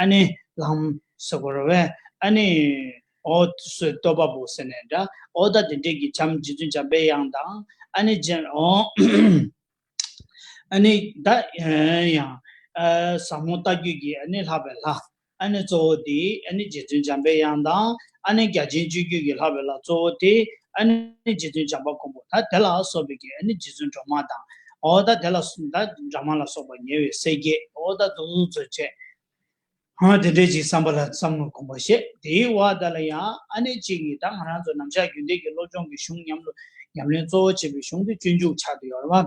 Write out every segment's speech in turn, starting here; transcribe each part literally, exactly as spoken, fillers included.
ཨ་ནི་ལམ་ཟེར་དགོས་རེད་བས། ཨ་ནི་འོ་སོའི་བསྟོད་པ་པོ་ཟེར་ནས་འདྲ། འོ་ད་དེ་འདྲས་ཀྱི་བྱམས་རྗེ་བཙུན་འཇམ་པའི་དབྱངས་དང་། ཨ་ནི་རྗེ་འོ། ཨ་ནི་ད་ཡང་ཟབ་མོ་ལྟ་བརྒྱུད་ཀྱི་ཨ་ནི་ལྷག་པའི་ལྷ། ཨ་ནི་གཙོ་བོ་དེ་ཨ་ནི་རྗེ་བཙུན་འཇམ་པའི་དབྱངས་དང་། ཨ་ནི་རྒྱ་ཆེན་སྤྱོད་བརྒྱུད་ཀྱི་ལྷག་པའི་ལྷ་གཙོ་བོ་དེ་ཨ་ནི་རྗེ་བཙུན་བྱམས་པ་མགོན་པོ། ད་དེ་ལ་སོགས་པའི་གི་ཨ་ནི་རྗེ་བཙུན་སྒྲོལ་མ་དང་། འོ་ད་དེ་ལ་སོགས་ད་སྒྲོལ་མ་ལ་སོགས་པ་ཉེ་བའི་སྲས་བརྒྱད། འོ་ད་དུ་ཚོད་བྱས། ཨ་དེ་འདྲའི་ཅིག་བསམ་པ་ལ་བསམ་བློ་སྒོམ་པ་བཤད། དེའི་འོག་ད་ལ་ཡང་ཨ་ནི་གཅིག་གིས་ད་ང་རང་ཚོ་ནམ་ཞག་རྒྱུན་ལྡན་གྱི་སློབ་སྦྱོང་གི་གཞུང་ཉམས་ལ་ཉམས་ལེན་གཙོ་བོ་བྱེད་པའི་གཞུང་དེ་སྤྱོད་འཇུག་ཆགས་བསྡད་ཡོད་རེད་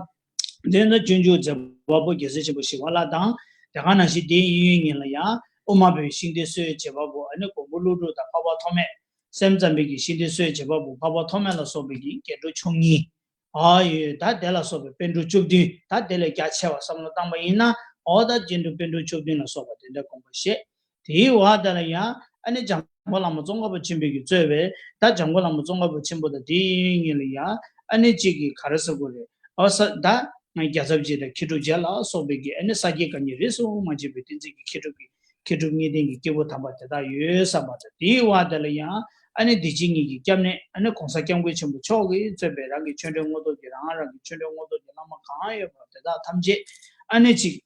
བ། དེ་ནི་སྤྱོད་འཇུག་མཛད་པ་པོ་རྒྱལ་སྲས་ཆེན་པོ་ཞི་བ་ལྷ་དང་། དེ་ག་ནང་བཞིན་དེའི་གཡས་གཡོན་ཉིད་ལ་ཡང་དབུ་མ་པའི་ཤིང་རྟའི་སྲོལ་འབྱེད་པ་པོ་ཨ་ནི་མགོན་པོ་ཀླུ་སྒྲུབ་དང་འཕགས་པ་ཐོགས་མེད། སེམས་ཙམ་པའི་གི་ཤིང་རྟའི་སྲོལ་འབྱེད་པ་པོ་འཕགས་པ་ཐོགས་མེད་ལ་སོགས་པའི་གི་སྐྱེ་འགྲོ་ཆོས་ཉིད། ཨ་ཡོད། ད་དེ་ལ་སོགས་པའི་པཎ་གྲུབ་བཅུ་བདུན། ད་དེ་ལས་རྒྱ་ཆེ་བ་བསམ་བློ་བཏང་པ་ཡིན་ན། འོ་ད་སྐྱེ་འགྲོ་པཎ་གྲུབ་བཅུ་བདུན་ལ་སོགས་པ་དེ་འདྲ་དགོངས་པ་བཞེས། དེའི་འོག་དེ་ལ་ཡང་ཨ་ནི་འཇམ་མགོན་བླ་མ་ཙོང་ཁ་པ་ཆེན་པོས་ཀྱིས་གཙོས་པའི་ད་འཇམ་མགོན་བླ་མ་ཙོང་ཁ་པ་ཆེན་པོ་དང་དེའི་གཡས་གཡོན་ལ་ཡང་ཨ་ནི་གཅིག་གིས་ག་རེ་ཟེར་དགོས་རེད། ཨོ་ས་ད་རྒྱལ་ཚབ་རྗེ་དང་མཁས་གྲུབ་རྗེ་ལ་སོགས་པའི་གི་ཨ་ནི་ས་དགེ་བཀའ་རྙིང་རིས་སུ་མ་ཆད་པའི་བསྟན་འཛིན་གྱི་མཁས་གྲུབ་ཀྱི་མཁས་གྲུབ་གཉིས་ལྡན་གྱི་སྐྱེས་བུ་དམ་པ་དེ་དག་ཡོད་བསམ་པ་དང་། དེའི་འོག་དེ་ལ་ཡང་ཨ་ནི་བདེ་ཆེན་གཉིས་ཀྱི་སྐྱབས་གནས། ཨ་ནི་གོང་ས་སྐྱབས་མགོན་ཆེན་པོ་མཆོག་གིས་གཙོས་པའི་རང་གི་ཆོས་འབྲེལ་དངོས་སྟོབས་ཀྱི་རང་རང་གི་ཆོས་འབྲེལ་དངོས་སྟོབས་ཀྱི་བླ་མ་གང་ཡོད་པ་དེ་དག་ཐམས་ཅད་ཨ་ནི་གཅིག་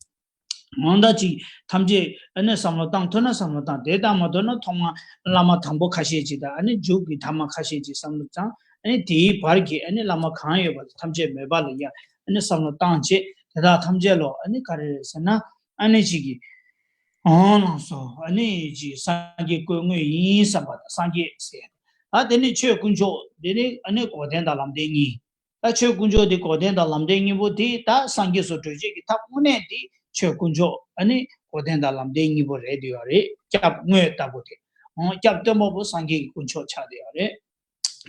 འོང་ད་གཅིག་ཐམས་ཅད་ཨ་ནི་བསམ་བློ་བཏང་ཐུབ་ན་བསམ་བློ་བཏང་། དེ་བཏང་མ་ཐུབ་ན་ཐོག་མར་བླ་མ་དང་པོ་ཁ་ཤས་ཅིག་དང་། ཨ་ནི་མཇུག་གི་ཐ་མ་ཁ་ཤས་ཅིག་བསམ་བློ་བཏང་། ཨ་ནི་དེའི་བར་གྱི་ཨ་ནི་བླ་མ་གང་ཡོད་པ་ཐམས་ཅད་མོས་པ་ལ་ཡ་ཨ་ནི་བསམ་བློ་བཏང་བྱས། དེ་དག་ཐམས་ཅད་ལོ་ཨ་ནི་ག་རེ་རེད་ཟེར་ན། ཨ་ནི་གཅིག་གིས་འོང་ལགས་སོ། ཨ་ནི་གཅིག་སངས་རྒྱས་སྐུ་དངོས་ཡིན་བསམ་པ་དང་། སངས་རྒྱས་ཟེར། ད་དེ་ནི་ཆོས་དཀོན་མཆོག་དེ་ནི་ཨ་ནི་འགོག་བདེན་དང་ལམ་བདེན་གཉིས། ད་ཆོས་དཀོན་མཆོག་དེ་འགོག་བདེན་དང་ལམ་བདེན་གཉིས་པོ་དེ། ད་སངས་རྒྱས་སུ་གྲོལ་བྱེད་ཀྱི་ཐབས་དངོས་གནས་དེ་ཆོས་དཀོན་མཆོག་ཨ་ནི་འགོག་བདེན་དང་ལམ་བདེན་གཉིས་པོ་རེད་འདུག་ཡོད་རེད། སྐྱབས་དངོས་ལྟ་བུ་དེ། འོང་སྐྱབས་སྟོན་པ་པོ་སངས་རྒྱས་ཀྱི་དཀོན་མཆོག་ཆགས་བསྡད་ཡོད་རེད།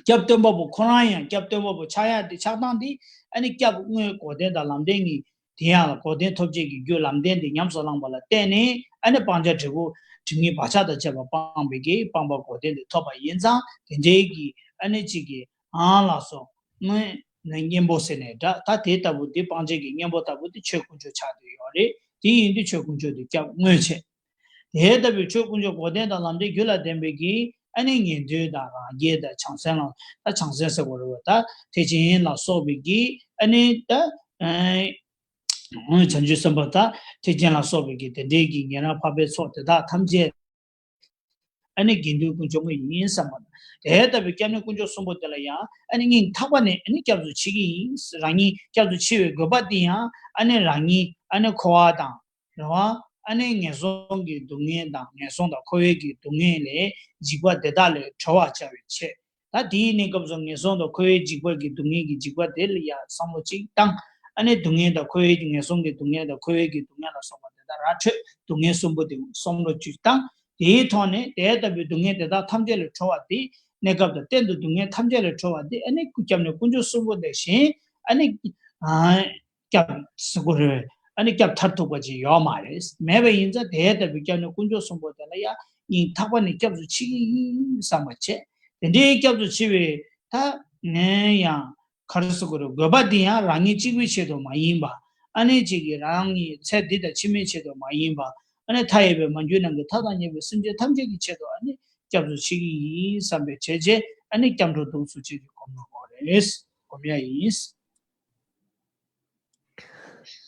སྐྱབས་སྟོན་པ་པོ་ཁོ་རང་ཡང་སྐྱབས་སྟོན་པ་པོ་ཆགས་ཡག་དེ་ཆགས་སྟངས་དེ་ཨ་ནི་སྐྱབས་དངོས་འགོག་བདེན་དང་ལམ་བདེན་གཉིས། དེ་ཡང་འགོག་བདེན་ཐོབ་བྱེད་ཀྱི་རྒྱུ་ལམ་བདེན་དེ་ཉམས་སུ་བླངས་པ་ལ་བརྟེན་ནས། ཨ་ནི་སྤང་བྱ་འབྲས་བུ་སྒྲིབ་གཉིས་བག་ཆགས་དང་བཅས་པ་སྤངས་པའི་གི་སྤངས་པ་འགོག་བདེན་དེ་ཐོབ་པ་ཡིན་ཙང་། དེ་འདྲའི་གི་ཨ་ནི་གཅིག་གིས་འོང་ལགས་སོ། དངོས་གནས་གཉེན་པོ་ཟེར་ནས་འདྲ། ད་དེ་ལྟ་བུ་འདི་སྤང་བྱ་གི་གཉེན་པོ་ལྟ་བུ་འདི་ཆོས་དཀོན་མཆོག་ཆགས་བསྡད་ཡོད་རེད། དེ་ཡིན་དུས་ཆོས་དཀོན་མཆོག་དེ་སྐྱབས་དངོས་བྱས། དེ་ལྟ་བུའི་ཆོས་དཀོན་མཆོག་འགོག་བདེན་དང་ལམ་བདེན་རྒྱུ་ལ་ལྡན་པའི་གི་ཨ་ནི་ཉན་ཐོས་དང་རང་རྒྱལ་དང་བྱང་སེམས་ལ། ད་བྱང་སེམས་ཟེར་དགོས་རེད་བ། ད་ཐེག་ཆེན་ལ་སོགས་པའི་གི་ཨ་ནི་ད་བྱང་ཆུབ་སེམས་དཔའ་དང་ཐེག་ཆེན་ལ་སོགས་པའི་གི་དེ་འདྲའི་གི་ཉན་རང་འཕགས་པའི་ཚོགས་དེ་དག་ཐམས་ཅད་ཨ་ནི་དགེ་འདུན་དཀོན་མཆོག་དངོས་ཡིན་བསམ་པ་དང་། དེ་ལྟ་བུའི་སྐྱབས་གནས་དཀོན་མཆོག་གསུམ་པོ་དེ་ལ་ཡང་ཨ་ནི་སྙིང་ཐག་པ་ནས་ཨ་ནི་སྐྱབས་སུ་མཆི་གི་ཡིན། རང་ཉིད་སྐྱབས་སུ་མཆི་བའི་དགོས་པ་དེ་ཡང་ཨ་ནི་རང་ཉིད་ཨ་ནི་འཁོར་བ་དང་། རེད་བ། ཨ་ནི་ངན་སོང་གི་སྡུག་བསྔལ་དང་། ངན་སོང་དང་འཁོར་བའི་གི་སྡུག་བསྔལ་ལས་འཇིགས་པ་དེ་དག་ལས་གྲོལ་བར་བྱ་བའི་ཕྱིར། ད་དེའི་གནས་སྐབས་སུ་ངན་སོང་དང་འཁོར་བའི་འཇིགས་པ་གི་སྡུག་བསྔལ་གྱི་འཇིགས་པ་དེ་ལ་ཡང་བསམ་བློ་གཅིག་བཏང་། ཨ་ནི་སྡུག་བསྔལ་དང་འཁོར་བའི་གི་ངན་སོང་གི་སྡུག་བསྔལ་དང་འཁོར་བའི་གི་སྡུག་བསྔལ་ལ་སོགས་པ་དེ་དག་ར་འཕྲོད། སྡུག་བསྔལ་གསུམ་པོ་དེ་བསམ་བློ་གཅིག་བཏང་། དེའི་ཐོག་ནས་དེ་ལྟ་བུའི་སྡུག་བསྔལ་དེ་དག་ཐམས་ཅད་ལས་གྲོལ་བ་དེ། གནས་སྐབས་དང་གཏན་དུ་སྡུག་བསྔལ་ཐམས་ཅད་ལས་གྲོལ་བ་དེ་ཨ་ནི་སྐྱབས་གནས་དཀོན་མཆོག་གསུམ་པོ་དེ་བཞིན་ཨ་ནི། ཨ། སྐྱབས་ཟེར་དགོས་རེད། ཨ་ནི་སྐྱབས་མཐར་ཐུག་པ་ཅིག་ཡོད་མ་རེད། མེད་པ་ཡིན་ཙང་དེ་ལྟ་བུའི་སྐྱབས་གནས་དཀོན་མཆོག་གསུམ་པོ་དེ་ལ་ཡང་སྙིང་ཐག་པ་ནས་སྐྱབས་སུ་མཆི་གི་ཡིན་བསམ་པ་བྱས། དེ་འདྲའི་སྐྱབས་སུ་མཆི་བའི་ད་ནས་ཡང་ག་རེ་ཟེར་དགོས་རེད། དགོས་པ་འདི་ཡང་རང་ཉིད་གཅིག་པུའི་ཆེད་དུ་མ་ཡིན་པ། ཨ་ནི་གཅིག་གིས་རང་ཉིད་ཚེ་འདི་དང་ཕྱི་མའི་ཆེད་དུ་མ་ཡིན་པ། ཨ་ནི་མཐའ་ཡས་པའི་མ་གྱུར་ནམ་མཁའི་མཐའ་དང་མཉམ་པའི་སེམས་ཅན་ཐམས་ཅད་ཀྱི་ཆེད་དུ་ཨ་ནི་སྐྱབས་སུ་མཆི་གི་ཡིན་བསམ་པའི་བྱས་རྗེས། ཨ་ནི་སྐྱབས་འགྲོ་འདུག་སུ་བྱེད་ཀྱི་སྒོམ་ནོ་གོ་རེད། སྒོམ་ཡ་ཡིན།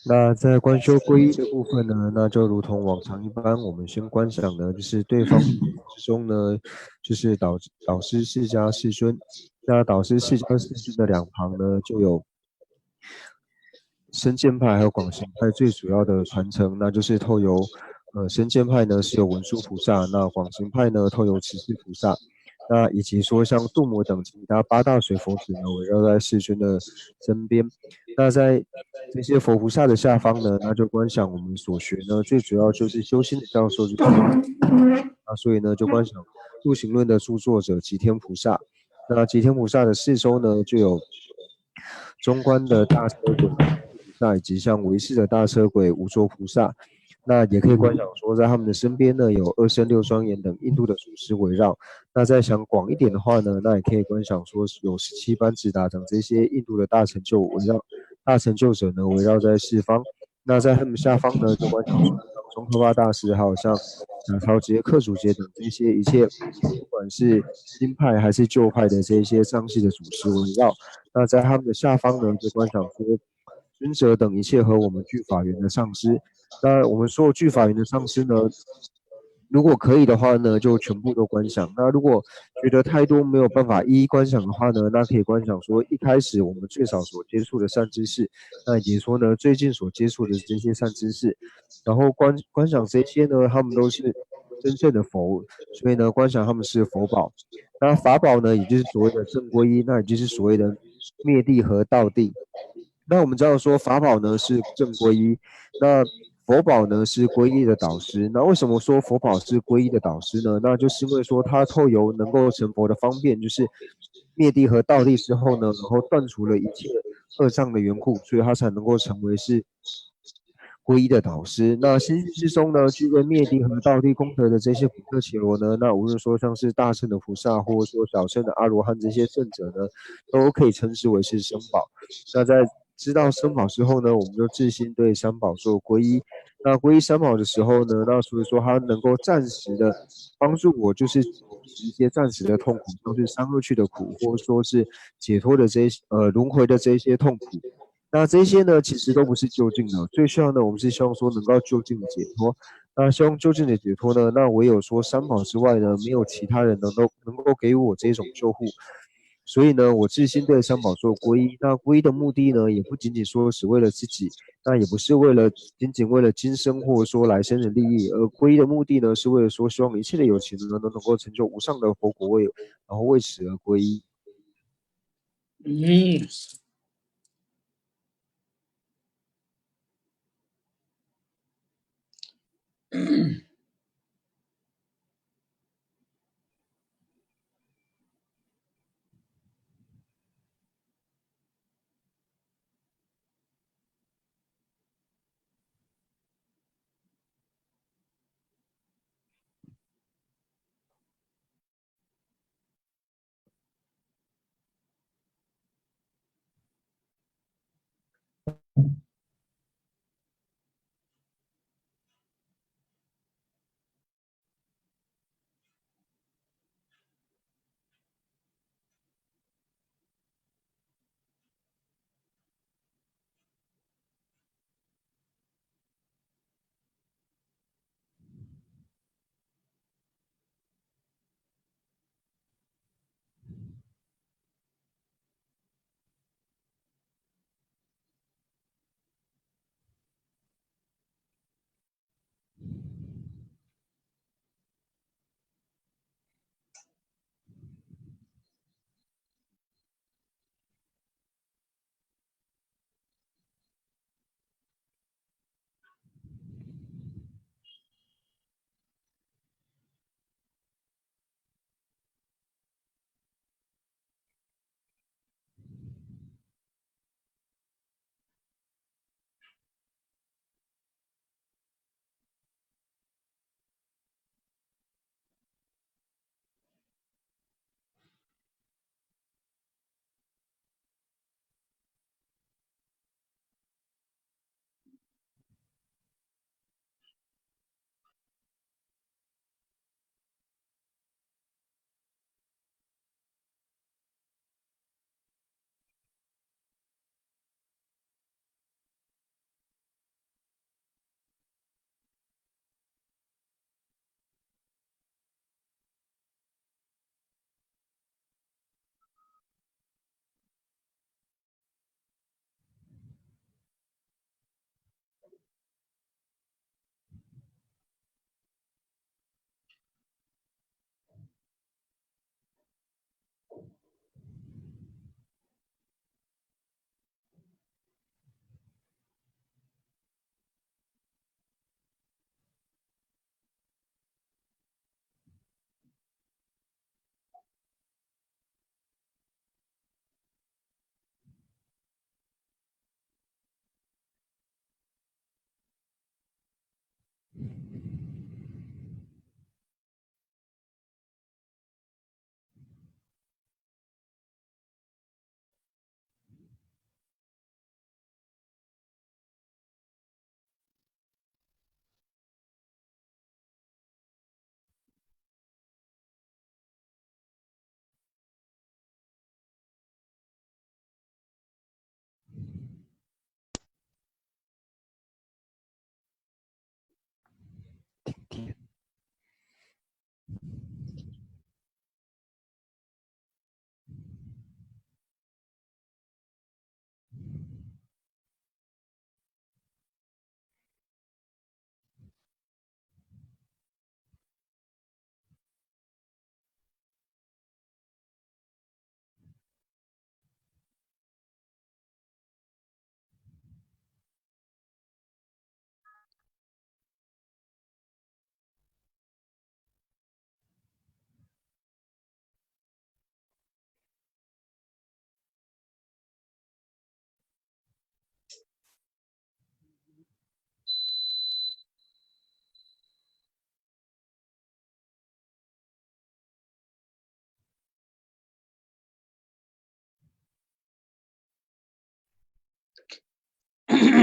那在观修皈依的部分呢，那就如同往常一般，我们先观想呢，就是对方之中呢，就是导导师释迦世尊。那导师释迦世尊的两旁呢，就有深见派还有广行派最主要的传承，那就是透由呃深见派呢是由文殊菩萨，那广行派呢透由持世菩萨。那以及说像度母等其他八大水佛子呢，围绕在世尊的身边。那在这些佛菩萨的下方呢，那就观想我们所学呢，最主要就是修心的教授，就是那所以呢，就观想度行论的著作者寂天菩萨。那寂天菩萨的四周呢，就有中观的大车鬼菩萨，以及像唯识的大车鬼无着菩萨。那也可以观想说，在他们的身边呢，有二圣六庄严等印度的祖师围绕。那再想广一点的话呢，那也可以观想说，有十七班智达等这些印度的大成就围绕，大成就者呢围绕在四方。那在他们下方呢，就观想说当宗喀巴大师，还有像南朝杰克族节等这些一切，不管是新派还是旧派的这些藏系的祖师围绕。那在他们的下方呢，就观想说尊者等一切和我们俱法缘的上师。那我们所有俱法缘的上师呢，如果可以的话呢，就全部都观想。那如果觉得太多没有办法一一观想的话呢，那可以观想说一开始我们最早所接触的善知识，那以及说呢最近所接触的这些善知识，然后观观想这些呢，他们都是真正的佛，所以呢观想他们是佛宝。那法宝呢，也就是所谓的正皈依，那也就是所谓的灭谛和道谛。那我们知道说法宝呢是正皈依，那佛宝呢是皈依的导师。那为什么说佛宝是皈依的导师呢？那就是因为说它透由能够成佛的方便，就是灭谛和道谛之后呢，然后断除了一切恶障的缘故，所以它才能够成为是皈依的导师。那心性之中呢，具备灭谛和道谛功德的这些普特伽罗呢，那无论说像是大乘的菩萨，或者说小乘的阿罗汉这些圣者呢，都可以称之为是僧宝。那在知道三宝之后呢，我们就自心对三宝做皈依。那皈依三宝的时候呢，那所以说它能够暂时的帮助我，就是一些暂时的痛苦，像是三恶趣的苦，或者说是解脱的这一呃轮回的这一些痛苦。那这些呢，其实都不是究竟的。最需要呢，我们是希望说能够究竟的解脱。那希望究竟的解脱呢，那唯有说三宝之外呢，没有其他人能够能够给我这种救护。所以呢，我自心对三宝做皈依。那皈依的目的呢，也不仅仅说只为了自己，那也不是为了仅仅为了今生或者说来生的利益，而皈依的目的呢，是为了说希望一切的有情人都能够成就无上的佛果位，然后为此而皈依。嗯。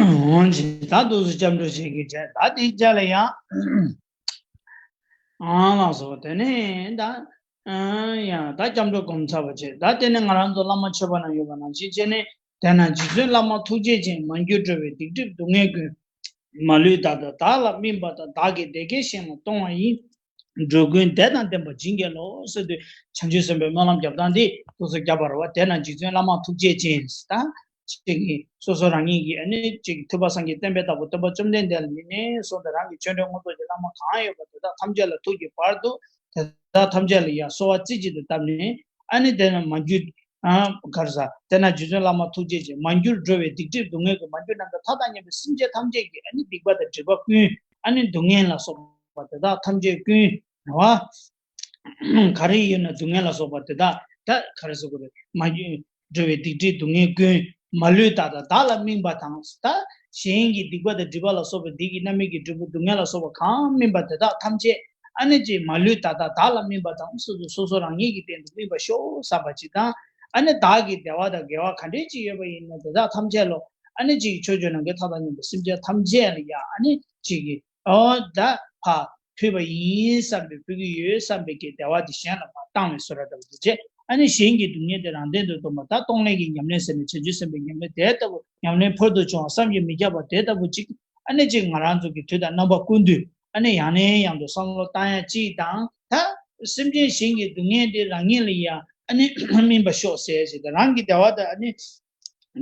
འོང་ཅིག་ད་འདུག་སེ་སྐྱབས་འགྲོ་བྱེད་ཀྱི་བྱས། ད་དེའི་རྗེས་ལ་ཡང་། ཨང་ལགས་སོ། དེ་ནས་ད་ཡང་ད་སྐྱབས་འགྲོ་སྒོམ་ཚར་བ་བྱས། ད་དེ་ནས་ང་རང་ཚོ་བླ་མ་མཆོད་པ་ན་ཡོད་པ་ནང་བཞིན་བྱས་ནས། དེས་ན་རྗེ་བཙུན་བླ་མ་ཐུགས་རྗེ་ཅན། མ་གྱུར་འགྲོ་བའི་སྡིག་སྒྲིབ་སྡུག་བསྔལ་ཀུན། མ་ལུས་བདག་དང་བདག་ལ་སྨིན་པ་དང་། བདག་གིས་བདེ་དགེ་གཞན་ལ་གཏོང་བ་ཡིན། འགྲོ་ཀུན་བདེ་དང་ལྡན་པར་བྱིན་གྱིས་རློབས་ཟེར་དུས། བྱང་ཆུབ་སེམས་དཔའི་སྨོན་ལམ་རྒྱབ་སྟངས་འདི་འདུག་སེ་རྒྱབ་པ་རེད་བ། དེས་ན་རྗེ་བཙུན་བླ་མ་ཐུགས་རྗེ་ཅན། ད་ཅིག་གིས་སོ་སོ་རང་ཉིད་ཀྱི་ཨ་ནི་ཅིག་ཐོས་པ་སངས་རྒྱས་བསྟན་པའི་བདག་པོ་སྟོན་པ་བཅོམ་ལྡན་འདས་ལ་ནི་ནས་བཟུང་སྟེ། རང་གི་ཆོས་འབྲེལ་དངོས་རྫོགས་ཀྱི་བླ་མ་གང་ཡོད་པ་དེ་དག་ཐམས་ཅད་ལ་ཐུགས་ཀྱི་བར་དུ་དེ་དག་ཐམས་ཅད་ལ་ཡང་གསོལ་བ་རྩེ་གཅིག་ཏུ་བཏབ་ནས། ཨ་ནི་དེ་ན་མ་གྱུར། ཨ་ག་རེ་ཟ། དེས་ན་རྗེ་བཙུན་བླ་མ་ཐུགས་རྗེ་ཅན། མ་གྱུར་འགྲོ་བའི་སྡིག་སྒྲིབ་སྡུག་བསྔལ་ཀུན། མ་གྱུར་ནམ་མཁའི་མཐའ་དང་མཉམ་པའི་སེམས་ཅན་ཐམས་ཅད་ཀྱི་ཨ་ནི་སྡིག་པ་དང་སྒྲིབ་པ་ཀུན། ཨ་ནི་སྡུག་བསྔལ་ལ་སོགས་པ་དེ་དག་ཐམས་ཅད་ཀུན་རེད་བ། ག་རེ་ཡོད་ན་སྡུག་བསྔལ་ལ་སོགས་པ་དེ་དག་ད་ག་རེ་ཟེར་དགོས་རེད། མ་གྱུར་འགྲོ་བའི་སྡིག་སྒྲིབ་སྡུག་བསྔལ་ཀུན། མ་ལུས་བདག་དང་བདག་ལ་སྨིན་པ་དང་། ད་གཞན་གྱི་སྡིག་པ་དང་སྒྲིབ་པ་ལ་སོགས་པའི་སྡིག་གི་རྣམ་སྨིན་གྱི་འབྲས་བུ་སྡུག་བསྔལ་ལ་སོགས་པ་གང་སྨིན་པ་དེ་དག་ཐམས་ཅད། ཨ་ནི་ཅིག་མ་ལུས་བདག་དང་བདག་ལ་སྨིན་པ་དང་། སོ་སོ་སོ་སོ་རང་ཉིད་ཀྱི་སྟེང་དུ་སྨིན་པར་ཤོག་བསམ་པ་ཅིག་དང་། ཨ་ནི་བདག་གི་བདེ་བ་དང་དགེ་བ་ག་འདྲས་ཅིག་ཡོད་པ་ཡིན་ན་དེ་དག་ཐམས་ཅད་ལ། ཨ་ནི་ཅིག་ཕྱོགས་བཅུ་ནམ་མཁའི་མཐའ་དང་མཉམ་པའི་སེམས་ཅན་ཐམས་ཅད་ལ་ཡང་ཨ་ནི་ཅིག་གིས་ཨོ་ད་ཕ་ཕུལ་བ་ཡིན་བསམ་པའི། ཕུལ་གྱི་ཡོད་བསམ་པའི་གི་བདེ་བ་དེ་གཞན་ལ་ཕར་བཏང་བའི་བཟོ་འདྲ་འདྲ་བོ་དེ་བྱས། ཨ་ནི་གཞན་གྱི་སྡུག་བསྔལ་དེ་རང་སྟེང་དུ་བཏོན་པ། ད་གཏོང་ལེན་གྱི་ཉམས་ལེན་ཟེར་ནས་བྱང་ཆུབ་སེམས་དཔའི་ཉམས་ལེན་དེ་ལྟ་བུ། ཉམས་ལེན་ཕུལ་དུ་བྱུང་བ་བསམ་གྱིས་མི་ཁྱབ་པ་དེ་ལྟ་བུ་ཅིག། ཨ་ནི་ཅིག་ང་རང་ཚོ་གི་དུས་དང་རྣམ་པ་ཀུན་ཏུ་ཨ་ནི་ཡང་ནས་ཡང་དུ་བསམ་བློ་བཏང་ཡ་ཅིག་དང་། ད་སེམས་ཅན་གཞན་གྱི་སྡུག་བསྔལ་དེ་རང་ཉིད་ལ་ཡང་ཨ་ནི་སྨིན་པར་ཤོག་ཟེར་ཞིག་དང་། རང་གི་བདེ་བ་དང་ཨ་ནི་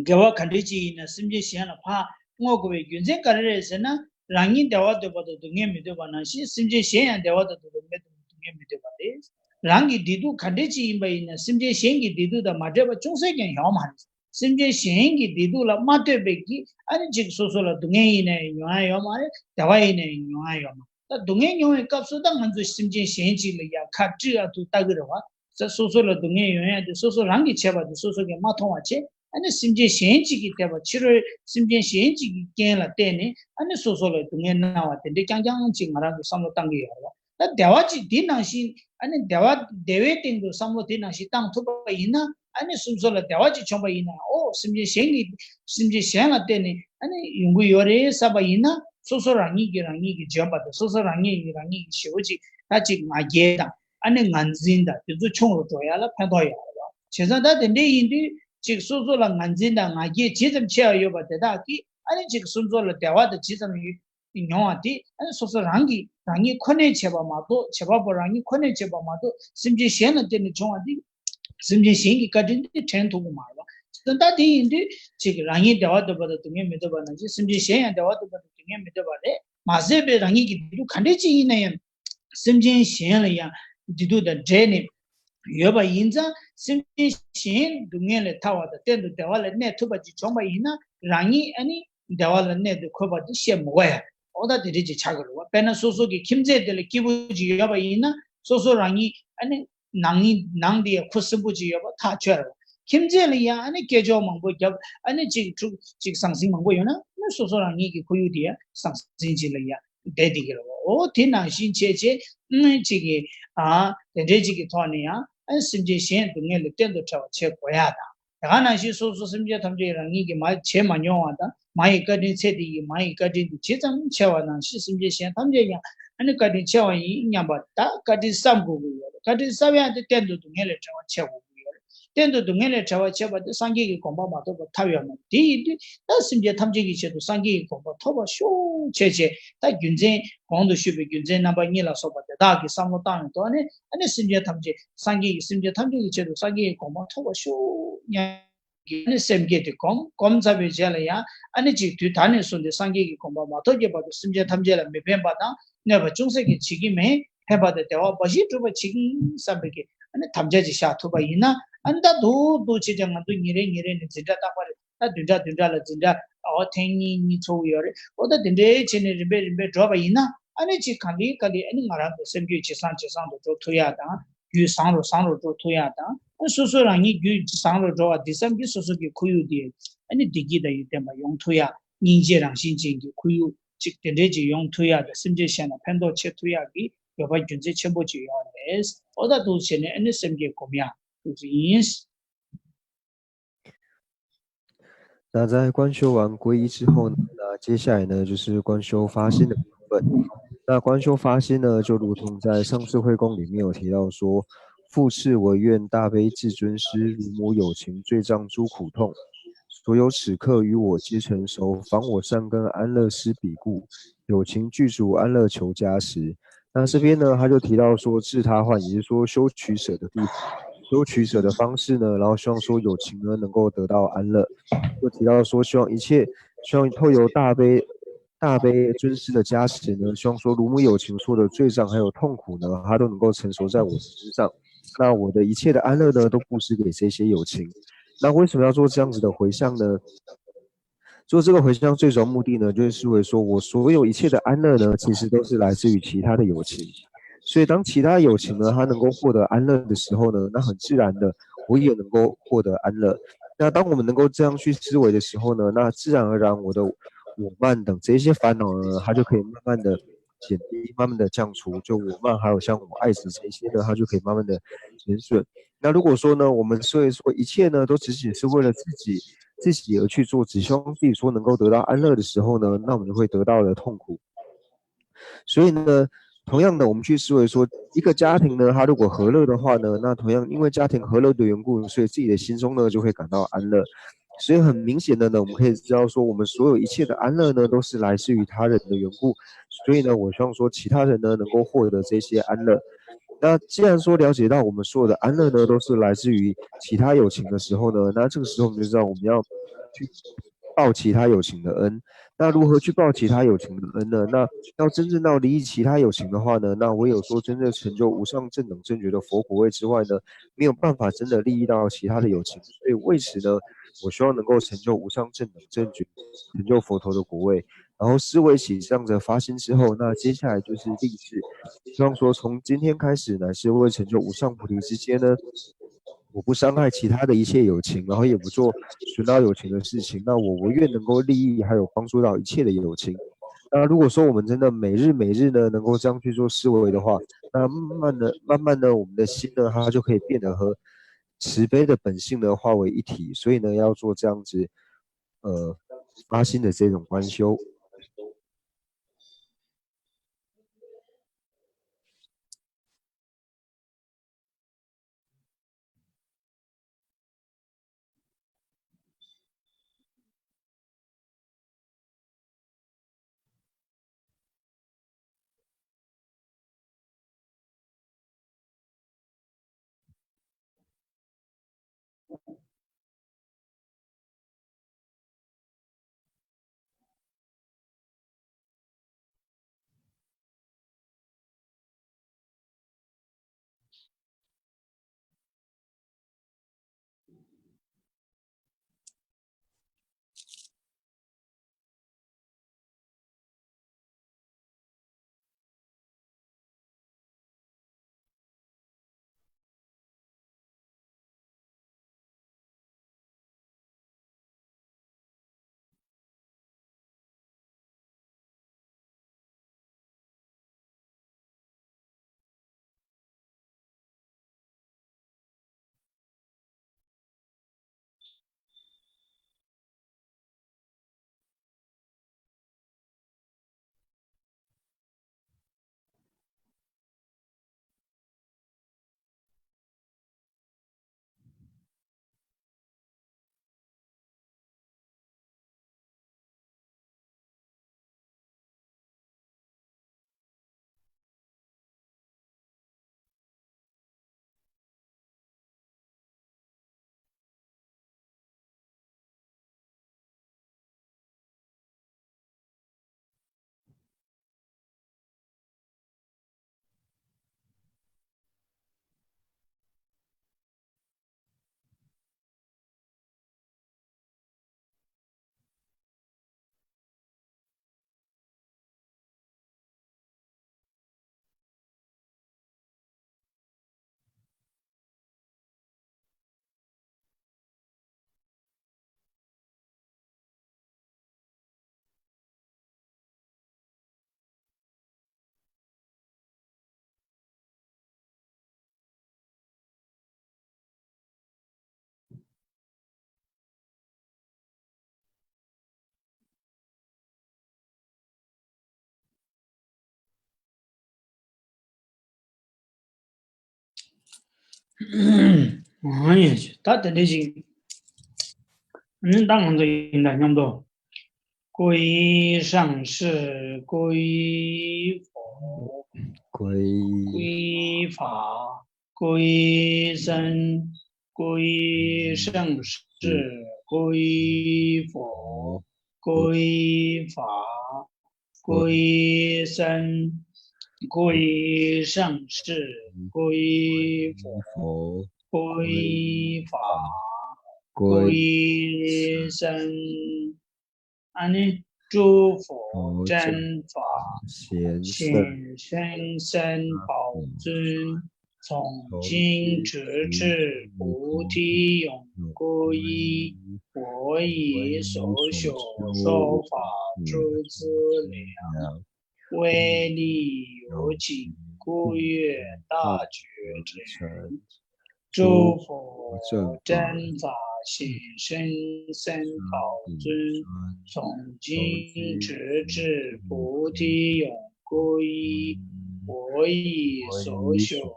དགེ་བ་ག་འདྲས་ཅིག་ཡིན་ན་སེམས་ཅན་གཞན་ལ་ཕར་བསྔོ་དགོས་པའི་རྒྱུ་མཚན་ག་རེ་རེད་ཟེར་ན། རང་ཉིད་བདེ་བ་འདོད་པ་དང་སྡུག་བསྔལ་མི་འདོད་པ་ནང་བཞིན། སེམས་ཅན་གཞན་ཡང་བདེ་བ་དང་སྡུག་བསྔལ་མི་འདོད་པ་རེད། རང་གི་བདེ་སྡུག་ག་འདྲས་ཅིག་ཡིན་པ་ཡིན་ན་སེམས་ཅན་གཞན་གྱི་བདེ་སྡུག་དང་མ་འདྲེས་པ་ཅུང་ཟད་ཀྱང་ཡོད་མ་རེད། སེམས་ཅན་གཞན་གྱི་བདེ་སྡུག་ལ་མ་ལྟོས་པའི་གི་ཨ་ནི་ཅིག་སོ་སོ་ལ་སྡུག་བསྔལ་ཡིན་ན་ཡང་མྱོང་ཡ་ཡོད་མ་རེད། བདེ་བ་ཡིན་ན་ཡང་མྱོང་ཡ་ཡོད་མ་རེད། ད་སྡུག་བསྔལ་མྱོང་བའི་སྐབས་སུ་ད་ང་ཚོ་སེམས་ཅན་གཞན་ཅིག་ལ་ཡ་ཁ་དཀྲིས་ཨ་ཐུག་ལྟ་གི་རེད་བ། ད་སོ་སོ་ལ་སྡུག་བསྔལ་ཡོང་ཡ་དེ་སོ་སོ་རང་གིས་བྱས་པ་དེ་སོ་སོ་གིས་མ་མཐོང་བ་བྱས། ཨ་ནི་སེམས་ཅན་གཞན་ཅིག་གིས་བྱས་པ། ཕྱི་རོལ་སེམས་ཅན་གཞན་ཅིག་གི་རྐྱེན་ལ་བརྟེན་ནས་ཨ་ནི་སོ་སོ་ལ་སྡུག་བསྔལ་གནང་བ་དེ་འདྲ་རྐྱང་རྐྱང་ཅིག་ང་རང་ཚོ་བསམ་བློ་བཏང་གི་ཡོད་རེད་བ། ད་བདེ་བ་ཅིག་འདི་ནང་བཞིན་ཨ་ནི་བདེ་བ་བདེ་བའི་སྟེང་དུ་བསམ་བློ་དེ་ནང་བཞིན་བཏང་ཐུབ་པ་ཡིན་ན། ཨ་ནི་སོ་སོ་ལ་བདེ་བ་ཅིག་བྱུང་བ་ཡིན་ན། ཨོ་སེམས་ཅན་གཞན་གྱི་སེམས་ཅན་གཞན་ལ་བརྟེན་ནས་ཨ་ནི་ཡོང་གི་ཡོད་རེད་བསམ་པ་ཡིན་ན། སོ་སོ་རང་ཉིད་ཀྱིས་རང་ཉིད་ཀྱི་འཇོན་པ་དང་། སོ་སོ་རང་ཉིད་ཀྱིས་རང་ཉིད་ཀྱི་ཞེ་པོ་ཅིག་ད་ཅིག་ང་རྒྱལ་དང་ཨ་ནི་ངར་འཛིན་དང་དེ་ཚོ་ཆུང་རུ་འགྲོ་ཡ་ལ་ཕན་ཐོགས་ཡོད་རེད་བ། བྱས་ཙང་ད་དེ་འདྲ་ཡིན་དུས་ཅིག་སོ་སོ་ལ་ངར་འཛིན་དང་ང་རྒྱལ་ཇི་ཙམ་ཆེ་བ་ཡོད་པ་དེ་དག་གིས་ཨ་ནི་ཅིག་སོ་སོ་ལ་བདེ་བ་དང་ཇི་ཙམ་ཡོད། མྱོང་བ་དེ་ཨ་ནི་སོ་སོ་རང་གིས་རང་ཉིད་ཁོ་ནས་བྱས་པ་མ་གཏོགས། བྱེད་པ་པོ་རང་ཉིད་ཁོ་ནས་བྱས་པ་མ་གཏོགས། སེམས་ཅན་གཞན་ལ་བརྟེན་ནས་བྱུང་བ་དེ་སེམས་ཅན་གཞན་གྱི་བཀའ་དྲིན་དེ་དྲན་ཐུབ་ཀྱི་མ་རེད་བ། དོན་དག་དེ་ཡིན་དུས་ཅིག་རང་ཉིད་བདེ་བ་འདོད་པ་དང་སྡུག་བསྔལ་མི་འདོད་པ་ནང་བཞིན། སེམས་ཅན་གཞན་ཡང་བདེ་བ་འདོད་པ་དང་སྡུག་བསྔལ་མི་འདོད་པ་རེད། མ་ཟད་པའི་རང་ཉིད་ཀྱི་བདེ་སྡུག་ག་འདྲས་ཅིག་ཡིན་ན་ཡང་། སེམས་ཅན་གཞན་ལ་ཡང་བདེ་སྡུག་དང་འབྲེལ་ནས་ཡོད་པ་ཡིན་ཙང་། སེམས་ཅན་གཞན་སྡུག་བསྔལ་ལས་ཐར་བ་དང་གཏན་དུ་བདེ་བ་ལ་གནས་ཐུབ་པ་ཅིག་བྱུང་བ་ཡིན་ན། རང་ཉིད་ཨ་ནི་བདེ་བ་ལ་གནད་དུ་འཁོད་པ་དེ་བཤད་མི་དགོས་ཡ། ཨོ་ད་དེ་འདྲ་ཅིག་ཆགས་ཀྱི་རེད་བ། དཔེར་ན་སོ་སོ་གི་ཁྱིམ་མཚེས་དེ་ལ་སྐྱིད་པོ་ཅིག་ཡོད་པ་ཡིན་ན། སོ་སོ་རང་ཉིད་ཨ་ནི་ནང་ནང་དེ་ཡ་ཁུ་སིམ་པོ་ཅིག་ཡོད་པ་ཐག་ཆོད་རེད་བ། ཁྱིམ་མཚེས་ལ་ཡང་ཨ་ནི་སྐད་ཅོར་མང་པོ་བརྒྱབ། ཨ་ནི་ཅིག་འཁྲུག་ཅིག་ཟང་ཟིང་མང་པོ་ཡོད་ན། ཨ་ནི་སོ་སོ་རང་ཉིད་ཀྱི་ཁོར་ཡུག་དེ་ཡ་ཟང་ཟིང་ཅིག་ལ་ཡ་བསྡད་བསྡད་ཀྱི་རེད་བ། ཨོ་དེ་ནང་བཞིན་བྱས་བྱས་ཨ་ནི་ཅིག་གི་ཨ་དེ་འདྲའི་ཅིག་གི་ཐོག་ནས་ཡང་ཨ་ནི་སེམས་ཅན་གཞན་སྡུག་བསྔལ་ལས་གཏན་དུ་བྲལ་བ་བྱེད་དགོས་ཡ་དང་། དེ་ག་ནང་བཞིན་སོ་སོ་སེམས་ཅན་ཐམས་ཅད་རང་ཉིད་ཀྱིས་མ་བྱས་མ་མྱོང་བ་དང་། མ་ཡི་བཀའ་དྲིན་ཚེ་འདི་ཡི་མ་ཡི་བཀའ་དྲིན་དེ་ཇི་ཙམ་ཆེ་བ་ནང་བཞིན། སེམས་ཅན་གཞན་ཐམས་ཅད་ཀྱང་ཨ་ནི་བཀའ་དྲིན་ཆེ་བ་ཡིན་སྙམ་པ་ད་བཀའ་དྲིན་བསམ་དགོས་ཀྱི་ཡོད་རེད། བཀའ་དྲིན་བསམ་ཡང་དེ་གཏན་དུ་སྡུག་བསྔལ་ལས་བྲལ་བ་བྱེད་དགོས་ཀྱི་ཡོད་རེད། གཏན་དུ་སྡུག་བསྔལ་ལས་བྲལ་བ་བྱེད་པ་དེ་སངས་རྒྱས་ཀྱི་གོ་འཕང་མ་ཐོབ་པར་ཐབས་ཡོད་མ་རེད། དེ་ཡིན་དུས་ད་སེམས་ཅན་ཐམས་ཅད་ཀྱི་ཆེད་དུ་སངས་རྒྱས་ཀྱི་གོ་འཕང་ཐོབ་པར་ཤོག་བྱས་བྱས། ད་རྒྱུ་མཚན་གོང་དུ་ཞུས་པའི་རྒྱུ་མཚན་རྣམ་པ་གཉིས་ལ་སོགས་པ་དེ་དག་གི་བསམ་བློ་བཏང་བའི་ཐོག་ནས། ཨ་ནི་སེམས་ཅན་ཐམས་ཅད་སངས་རྒྱས་ཀྱི་སེམས་ཅན་ཐམས་ཅད་ཀྱི་ཆེད་དུ་སངས་རྒྱས་ཀྱི་གོ་འཕང་ཐོབ་པར་ཤོག་སྙམ་གྱི་ཨ་ནི་སེམས་བསྐྱེད་དེ་སྒོམ། སྒོམ་ཚར་བའི་རྗེས་ལ་ཡང་ཨ་ནི་ཅིག་དུས་ད་ནས་བཟུང་སྟེ་སངས་རྒྱས་ཀྱི་གོ་འཕང་མ་ཐོབ་ཀྱི་བར་དུ་སེམས་ཅན་ཐམས་ཅད་ལ་མི་ཕན་པ་དང་གནོད་པ་ཅུང་ཟད་ཀྱང་བྱེད་ཀྱི་མེད། ཕན་པ་དང་བདེ་བ་འབའ་ཞིག་སྒྲུབ་པར་བྱེད་ཀྱི་ཡིན་བསམ་པའི་གི་ཨ་ནི་དམ་བཅའ་ཅིག་བཞག་ཐུབ་པ་ཡིན་ན། ཨ་ནི་ད་འདུག་འདུག་བྱས་ཀྱང་ང་ཚོ་ཉིན་རེ་ཉིན་རེ་ནས་འཛིན་གྲྭ་རྟག་པར་རེད། ད་བདུན་ཕྲག་བདུན་ཕྲག་ལ་འཛིན་གྲྭ་ཨོ་ཐེངས་གཉིས་གཉིས་ཚོགས་ཀྱི་ཡོད་རེད། ཨོ་ད་དེ་འདྲའི་བྱས་ནས་རིམ་པས་རིམ་པས་འགྲོ་བ་ཡིན་ན། ཨ་ནི་ཅིག་ག་ལེ་ག་ལེ་ཨ་ནི་ང་རང་ཚོ་སེམས་རྒྱུད་ཇེ་བཟང་ཇེ་བཟང་དུ་འགྲོ་ཐུབ་ཡ་དང་། རྒྱུད་བཟང་རུ་བཟང་རུ་འགྲོ་ཐུབ་ཡ་དང་། ཨ་སོ་སོ་རང་ཉིད་རྒྱུད་བཟང་རུ་འགྲོ་བ་འདི་ཙམ་གྱིས་སོ་སོ་གི་ཁོར་ཡུག་འདི་ཨ་ནི་བདེ་སྐྱིད་དང་ཡིད་བརྟན་པ་ཡོང་ཐུབ་ཡ། སྙིང་རྗེ་རང་བཞིན་ཅན་གྱི་ཁོར་ཡུག་ཅིག་དེ་འདྲའི་ཅིག་ཡོང་ཐུབ་ཡ་དང་། སེམས་ཅན་གཞན་ལ་ཕན་ཐོགས་བྱེད་ཐུབ་ཡ་གི་ཡོད་པ་རྒྱུ་མཚན་ཆེན་པོ་ཅིག་ཡོད་རེད། ཨོ་ད་འདུག་བྱས་ནས་ཨ་ནི་སེམས་བསྐྱེད་སྒོམ་ཡ་འདུག་སེ་ཡིན། 那在观修完皈依之后呢，那接下来呢就是观修发心的部分。那观修发心呢，就如同在上次会供里面有提到说，复次唯愿大悲至尊师，如母有情，罪障诸苦痛。所有此刻与我皆成熟，防我善根安乐失彼故。有情具足安乐求加持。那这边呢，他就提到说，至他换，也就是说修取舍的地方，修取舍的方式呢，然后希望说有情呢能够得到安乐。就提到说，希望一切，希望透由大悲大悲尊师的加持呢，希望说如母有情所有的罪障还有痛苦呢，他都能够成熟在我的身上。那我的一切的安乐呢，都布施给这些有情。那为什么要做这样子的回向呢？做这个回向最主要目的呢，就是为说我所有一切的安乐呢，其实都是来自于其他的有情。所以当其他有情呢，他能够获得安乐的时候呢，那很自然的，我也能够获得安乐。那当我们能够这样去思维的时候呢，那自然而然我的我慢等这些烦恼呢，它就可以慢慢的减低，慢慢的降除。就我慢还有像我爱子这些呢，它就可以慢慢的减损。那如果说呢，我们所以说一切呢都只是是为了自己自己而去做，只希望自己说能够得到安乐的时候呢，那我们就会得到了痛苦。所以呢，同样的，我们去思维说，一个家庭呢，它如果和乐的话呢，那同样因为家庭和乐的缘故，所以自己的心中呢就会感到安乐。所以很明显的呢，我们可以知道说，我们所有一切的安乐呢，都是来自于他人的缘故。所以呢，我希望说其他人呢能够获得这些安乐。那既然说了解到我们所有的安乐呢都是来自于其他有情的时候呢，那这个时候我们就知道我们要去报其他有情的恩。那如何去报其他有情的恩呢？那要真正到利益其他有情的话呢，那唯有说真正成就无上正等正觉的佛果位之外呢，没有办法真的利益到其他的有情。所以为此呢，我希望能够成就无上正等正觉，成就佛陀的果位。然后思维起这样子的发心之后，那接下来就是立志，希望说从今天开始乃至未成就无上菩提之间呢，我不伤害其他的一切有情，然后也不做损恼有情的事情。那我我愿能够利益还有帮助到一切的有情。那如果说我们真的每日每日呢能够这样去做思维的话，那慢慢的慢慢的我们的心呢，它就可以变得和慈悲的本性呢化为一体。所以呢，要做这样子呃发心的这种观修。ཨང་ཡ་ད་དེ་འདྲ་ཞིག་ཨ་ནི་ད་ང་ཚོ་ཡིན་ད་མཉམ་དུ། 归于上师，归于佛，归于法，归于僧，归于上师，归于佛，归于法，归于僧，归于上师，归于佛，归于法，归于僧。 ཨ་ནི་诸佛真法显圣三宝尊，从今直至菩提永，归于佛以所修说法诸资粮，威力犹尽，故越大觉成。 诸佛真法显圣三宝尊，从今直至菩提永，归于佛以所修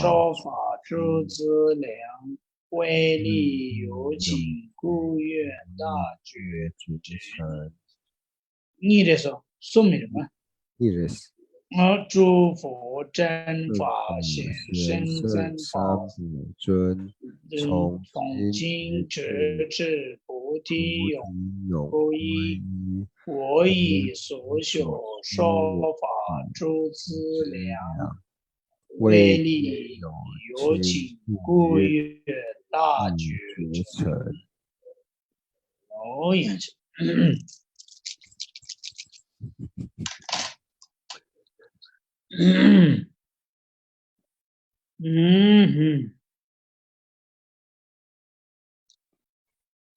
说法诸资粮，威力犹尽，故越大觉成。 གཉིས་རེད་སོ། གསུམ་མི་རེད་མ། གཉིས་རེད། 诸佛真法显圣三宝尊，从今直至菩提永，归于佛以所修说法诸资粮，威力犹尽，故越大觉成。 ཨོ་ཡ་ཆ།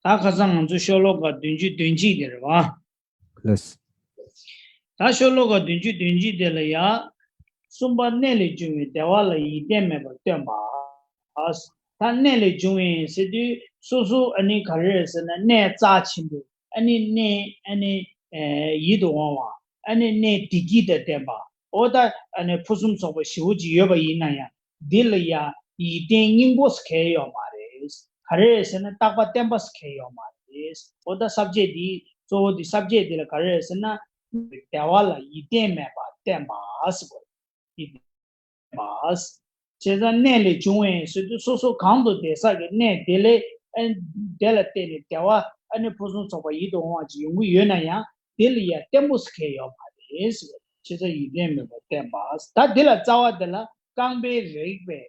ད་ཁ་སང་ང་ཚོ་ཤོ་ལོ་ཀ་བདུན་ཅུ་དོན་གཅིག་དེ་རེད་བ། ལགས། ད་ཤོ་ལོ་ཀ་བདུན་ཅུ་དོན་གཅིག་དེ་ལ་ཡ། གསུམ་པ་གནས་ལས་བྱུང་བའི་བདེ་བ་ལ་ཡིད་བརྟན་མེད་པར་སྟོན་པ། ད་གནས་ལས་བྱུང་བའི་ཟེར་དུས་སོ་སོ་ཨ་ནི་ག་རེ་རེད་ཟེར་ན་གནས་རྩ་ཆེན་པོ། ཨ་ནི་གནས་ཨ་ནི་ཡིད་དུ་འོང་བ། ཨ་ནི་གནས་བདེ་སྐྱིད་དང་ལྡན་པ། འོ་ད་ཨ་ནི་ཕུན་སུམ་ཚོགས་པ་ཞེ་པོ་ཅིག་ཡོད་པ་ཡིན་ན་ཡང་འདི་ལ་ཡང་ཡིད་བརྟན་སྙིང་པོ་ཟེར་གལ་ཡོད་མ་རེད། ག་རེ་རེད་ཟེར་ན་རྟག་པ་བརྟན་པ་ཟེར་གལ་ཡོད་མ་རེད། འོ་ད་ས་བཅད་འདི་གཙོ་བོ་འདི་ས་བཅད་འདི་ལ་ག་རེ་རེད་ཟེར་ན་བདེ་བ་ལ་ཡིད་བརྟན་མེད་པར་བརྟན་པ་ཟེར་བ་རེད། ཡིད་བརྟན་པ། བྱས་ཙང་གནས་ལས་བྱུང་བའི་ཟེར་དུས་སོ་སོ་གང་དུ་བསྡད་ས་གི་གནས་དེ་ལས་ཨ་དེ་ལ་བརྟེན་ནས་བདེ་བ་ཨ་ནི་ཕུན་སུམ་ཚོགས་པ་ཡིད་དུ་འོང་བ་ཅིག་ཡོང་གི་ཡོད་ན་ཡང་དེ་ལ་ཡང་བརྟན་པོ་ཟེར་མཁན་ཡོད་མ་རེད་ཟེར་བ། བྱས་ཙང་ཡིད་བརྟན་མེད་པར་བརྟན་པ། ད་དེ་ལ་རྩ་བ་དེ་ལ་རྐང་པའི་རིགས་པས་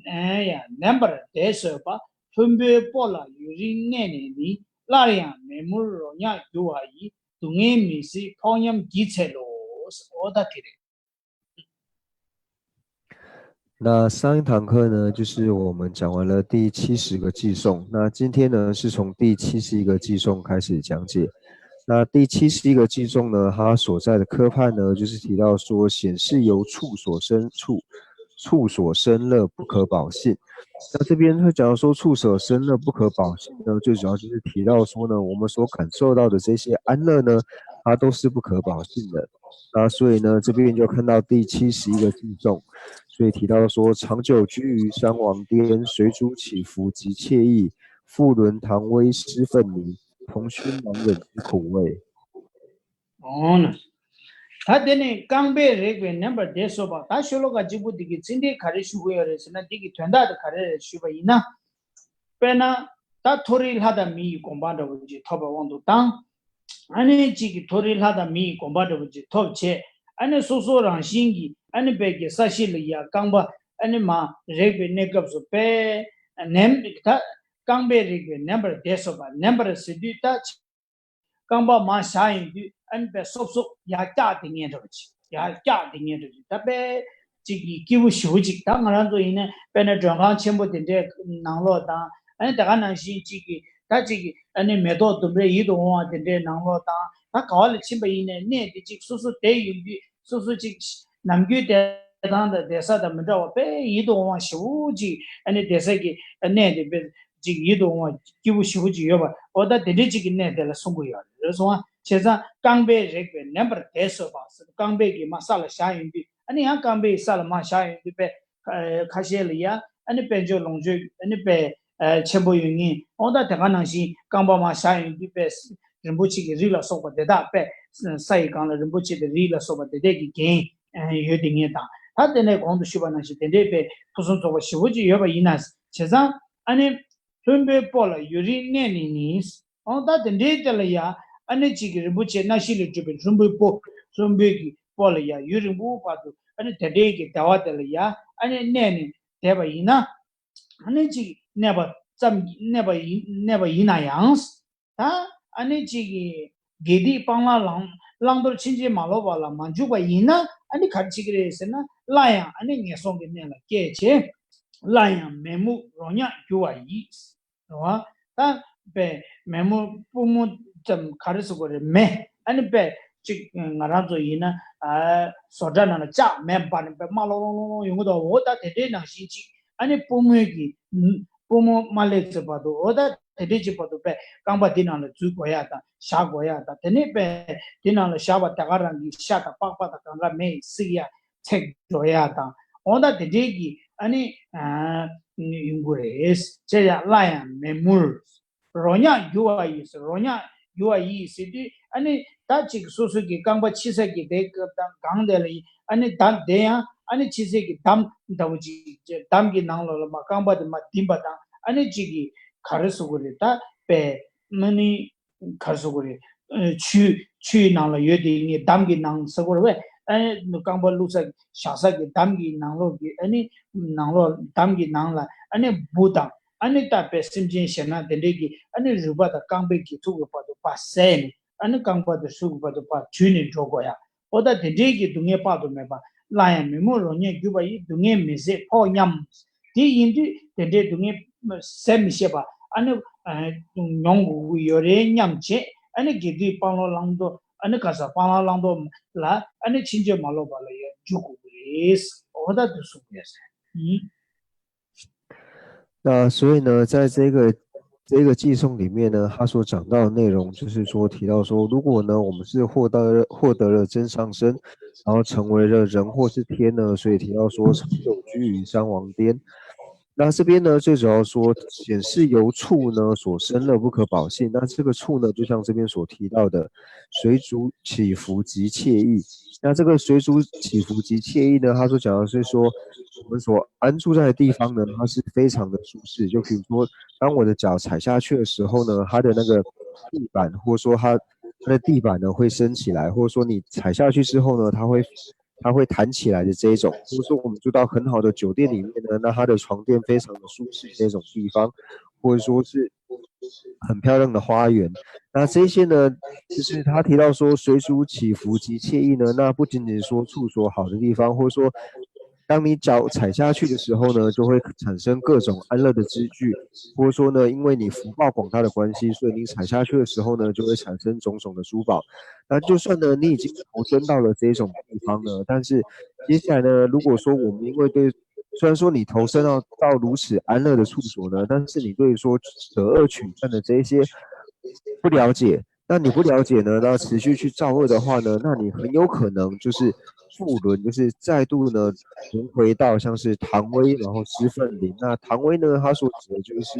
ཨ་ཡང་ནན་པར་བཟླས་གསོལ་པ། ལྷུན་པོའི་སྤོ་ལ་ཡུན་རིང་གནས་ནས་ནི། སླར་ཡང་མེ་མུར་རོ་མྱགས་རྒྱུ་བ་ཡི། སྡུག་བསྔལ་མི་སྲིད་ཕོག་ཉམས་བགྱིད་འཚལ་ལོ། འོ་ད་དེ་རེད། 那上一堂课呢，就是我们讲完了第七十个偈颂。那今天呢，是从第七十一个偈颂开始讲解。那第七十一个偈颂呢，它所在的科判呢，就是提到说，显示由处所生处，处所生乐不可保性。那这边会讲到说，处所生乐不可保性呢，最主要就是提到说呢，我们所感受到的这些安乐呢，它都是不可保性的。 那所以呢，这边就看到第七十一个偈颂，所以提到说，长久居于山王颠，随诸起伏极惬意，复轮唐微施奋离，同须盲忍之苦味。 འོ་ན། ད་དེ་ནས་རྐང་པའི་རིགས་པས་ནན་པར་བཟླས་གསོལ་པ། ད་ཤོ་ལོ་ཀ་གཅིག་པུ་འདི་གི་ཚིག་འགྲེལ་ག་རེ་ཞུ་དགོས་ཡོད་རེད་ཟེར་ན་འདི་གི་དོན་དག་དེ་ག་རེ་རེད་ཞུས་པ་ཡིན་ན། དཔེར་ན། ད་མཐོ་རིས་ལྷ་དང་མི་ཡི་དགོངས་པ་འདྲ་བོ་ཅིག་ཐོབ་པའི་དབང་དུ་བཏང་། ཨ་ནི་གཅིག་གིས་མཐོ་རིས་ལྷ་དང་མི་ཡི་དགོངས་པ་འདྲ་བོ་ཅིག་ཐོབ་བྱས། ཨ་ནི་སོ་སོ་རང་བཞིན་གྱིས་ཨ་ནི་དཔལ་གྱི་ས་གཞི་ལ་ཡ་རྐང་པ་ཨ་ནི་མར་རེག་པའི་གནས་སྐབས་སུ་དཔེ་ནན་ད་རྐང་པའི་རིགས་པས་ནན་པར་བཟླས་གསོལ་པ། ནན་པར་ཟེར་དུས་ད། རྐང་པ་མར་བཞག་ཡོང་དུས་ཨ་ནི་དཔེ་སོབ་སོབ་ཡར་བཀྱག་དེ་ངན་འདྲ་བོ་ཅིག་ཡར་བཀྱག་དེ་ངན་འདྲ་བོ་ཅིག་ད་དཔེ་ཅིག་གི་སྐྱིད་པོ་ཞེ་པོ་ཅིག་ད་ང་རང་ཚོ་ཡིན་ན་དཔེར་ན་མགྲོན་ཁང་ཆེན་པོ་དེ་འདྲའི་ནང་ལོགས་དང་ཨ་ནི་དེ་ག་ནང་བཞིན་ཅིག་གི་ད་ཅིག་གི་ཨ་ནི་མེ་ཏོག་ལྡུམ་རའི་ཡིད་དུ་འོང་བ་དེ་འདྲའི་ནང་ལོགས་དང་ད་ག་བ་ལ་ཕྱིན་པ་ཡིན་ནའི་གནས་དེ་ཅིག་སོ་སོ་བསྡད་ཡོང་དུས་སོ་སོ་ཅིག་ནམ་རྒྱུན་བསྡད་སྟངས་དང་བསྡད་ས་དང་མི་འདྲ་བ་དཔེ་ཡིད་དུ་འོང་བ་ཞེ་པོ་ཅིག་ཨ་ནི་བསྡད་ས་གི་གནས་དེ་དཔེ་ཅིག་ཡིད་དུ་འོང་བ་སྐྱིད་པོ་ཞེ་པོ་ཅིག་ཡོད་པ་འོ་ད་དེ་འདྲའི་ཅིག་གི་གནས་དེ་ལ་གསུང་གི་ཡོད་རེད་སོང་བ་བྱས་ཙང་རྐང་པའི་རིགས་པས་ནན་པར་བཟླས་གསོལ་པ་ཟེར་རྐང་པའི་གི་མར་ས་ལ་བཞག་ཡོང་དུས་ཨ་ནི་ཡང་རྐང་པའི་ས་ལ་མར་བཞག་ཡོང་དུས་དཔེ་ ཁ་ཤས་ལ་ཡ་ཨ་ནི་དཔལ་འབྱོར་ལོངས་སྤྱོད་ཨ་ནི་དཔེ་ཆེན་པོ་ཡོད་ངེས། འོ་ད་དེ་ག་ནང་བཞིན་རྐང་པ་མར་བཞག་ཡོང་དུས་དཔེ་རིན་པོ་ཆེ་གི་རིགས་ལ་སོགས་པ་དེ་དག་དཔེ་ས་ཡི་སྒང་ལ་རིན་པོ་ཆེ་དང་རིགས་ལ་སོགས་པ་དེ་དག་གི་རྒྱན་ཡོད་དེ་ངེས་དང་། ད་དེ་ནས་གོང་དུ་ཞུས་པ་ནང་བཞིན་དེ་འདྲའི་དཔེ་ཕུན་སུམ་ཚོགས་པ་ཞེ་པོ་ཅིག་ཡོད་པ་ཡིན་ན། བྱས་ཙང་ཨ་ནི་ལྷུན་པོའི་སྤོ་ལ་ཡུན་རིང་གནས་ནས་ནི། འོ་ད་དེ་འདྲའི་དེ་ལ་ཡ་ཨ་ནི་གཅིག་གི་རིན་པོ་ཆེ་སྣ་བཞི་ལས་གྲུབ་པའི་ལྷུན་པོའི་སྤོ། ལྷུན་པོའི་གི་སྤོ་ལ་ཡ་ཡུན་རིང་པོ་བར་དུ་ཨ་ནི་དེ་འདྲའི་གི་བདེ་བ་དེ་ལ་ཡ་ཨ་ནི་གནས་ནས་བསྡད་པ་ཡིན་ན། ཨ་ནི་གཅིག་གནས་པ་ཙམ་གནས་པ་ཡིན་གནས་པ་ཡིན་ན་ཡང་། ད་ཨ་ནི་གཅིག་གི་དགེ་སྡིག་སྤང་བླང་བླང་བླང་དོར་ཕྱིན་ཅི་མ་ལོག་པ་ལ་མ་འཇུག་པ་ཡིན་ན། ཨ་ནི་ག་རེ་བྱེད་ཀྱི་རེད་ཟེར་ན། སླར་ཡང་ཨ་ནི་ངན་སོང་གི་གནས་ལ་སྐྱེས་བྱས། སླར་ཡང་མེད་མུག་རོ་མྱགས་རྒྱུ་བ་ཡིས། རེད་བ། ད་དཔེ་མེ་མོ་སྤུ་མོ་ཙམ་ག་རེ་ཟེར་དགོས་རེད། མེ་ཨ་ནི་དཔེ་གཅིག་ང་རང་ཚོ་ཡིན་ན་ཨ་བཟོ་གྲྭ་ནང་ལ་ལྕགས་མེ་འབར་ནས་དཔེ་དམར་ལོང་ལོང་ལོང་ཡོང་གི་འདུག་འོ་ད་དེ་འདྲའི་ནང་བཞིན་གཅིག་ཨ་ནི་སྤུ་མོའི་གི་སྤུ་མོ་མ་སླེབས་ཚེ་བར་དུ། འོ་ད་དེ་འདྲའི་གཅིག་བར་དུ་དཔེ་རྐང་པ་འདི་ནང་ལ་འཛུལ་དགོས་ཡ་དང་བཞག་དགོས་ཡ་དང་། དེ་ནས་དཔེ་འདི་ནང་ལ་བཞག་པ་ད་ག་རང་གི་ཤ་དང་པགས་པ་དང་གང་ག་མེ་ཡིས་བསྲེག་ཡ། ཚིག་འགྲོ་ཡ་དང་། འོ་ད་དེ་འདྲའི་གི་ཨ་ནི་ཨ་ཡོང་གི་རེད། ཅེས་ཡ། སླར་ཡང་མེ་མུར། རོ་མྱགས་རྒྱུ་བ་ཡིས། རོ་མྱགས་རྒྱུ་བ་ཡིས་ཟེར་དུས་ཨ་ནི་ད་ཅིག་སོ་སོ་གི་རྐང་པ་ཕྱི་ས་གི་དེ་དང་སྒང་དེ་ལ་ཨ་ནི་ད་དེ་ཡང་ཨ་ནི་ཕྱི་ས་གི་འདམ་འདྲ་བོ་ཅིག་འདམ་གྱི་ནང་ལོགས་ལ་མར་རྐང་པ་དེ་མར་ལྡིང་པ་དང་། ཨ་ནི་ཅིག་གི་ག་རེ་ཟེར་དགོས་རེད། ད་དཔེ་ཨ་ནི། ག་རེ་ཟེར་དགོས་རེད། ཨ་ཆུ་ཆུའི་ནང་ལ་ཡོད་དེ་ངས་འདམ་གྱི་ནང་ཟེར་དགོས་རེད་པས། ཨ་ནི་རྐང་པ་བླུགས་ས་བཞག་ས་གི་འདམ་གྱི་ནང་ལོགས་ཀྱི་ཨ་ནི་ནང་ལོགས་འདམ་གྱི་ནང་ལ་ཨ་ནི་འབུ་དང་ཨ་ནི་ད་དཔེ་སེམས་ཅན་གཞན་དག་དེ་འདྲའི་གི་ཨ་ནི་རུས་པ་དང་རྐང་པའི་གི་ཐུག་གི་བར་དུ་ཕར་བསལ་ནས། ཨ་ནི་རྐང་པ་དང་ཐུག་གི་བར་དུ་ཕར་དྲུད་ནས་འགྲོ་དགོས་ཡ། ཨོ་ད་དེ་འདྲའི་གི་སྡུག་བསྔལ་དཔག་ཏུ་མེད་པ། སླར་ཡང་མེ་མུར་རོ་མྱགས་རྒྱུ་བ་ཡི། སྡུག་བསྔལ་མི་བཟད་ཕོག་སྙམ། དེ་ཡིན་དུས་དེ་འདྲའི་སྡུག་བསྔལ་ཟད་མི་ཤེས་པ་ཨ་ནི་མྱོང་དགོས་ཀྱི་ཡོད་རེད་སྙམ་བྱས། ཨ་ནི་དགེ་སྡིག་སྤང་བླང་བླང་དོར། ཨ་ནི་ག་ས་སྤང་བླང་བླང་དོར་ལ་ཨ་ནི་ཕྱིན་ཅི་མ་ལོག་པ་ལ་ཡང་འཇུག་དགོས་ཀྱི་རེད། ཨོ་ད་དེ་གསུངས་ཡོད་ཟེར། ཨུམ། 那所以呢，在这个这个偈颂里面呢，他所讲到的内容，就是说提到说，如果呢，我们是获得获得了真上身，然后成为了人或是天呢，所以提到说，长久居于三王天。那这边呢，最主要说显示由处呢所生乐不可保性。那这个处呢，就像这边所提到的，水主起伏即惬意。那这个水主起伏即惬意呢，他所讲的是说，我们所安住在的地方呢，它是非常的舒适。就比如说，当我的脚踩下去的时候呢，它的那个地板，或者说它它的地板呢会升起来，或者说你踩下去之后呢，它会它会弹起来的这一种，或者说我们住到很好的酒店里面呢，那它的床垫非常的舒适这种地方，或者说是很漂亮的花园。那这些呢，就是他提到说水主起伏及惬意呢，那不仅仅说处所好的地方，或者说当你脚踩下去的时候呢，就会产生各种安乐的知觉，或者说呢，因为你福报广大的关系，所以你踩下去的时候呢，就会产生种种的珠宝。那就算呢，你已经投身到了这一种地方呢，但是接下来呢，如果说我们因为对虽然说你投身到到如此安乐的处所呢，但是你对于说舍恶取善的这一些不了解，那你不了解呢，那持续去造恶的话呢，那你很有可能就是复轮，就是再度呢轮回到像是唐微，然后施粪灵。那唐微呢，它所指的就是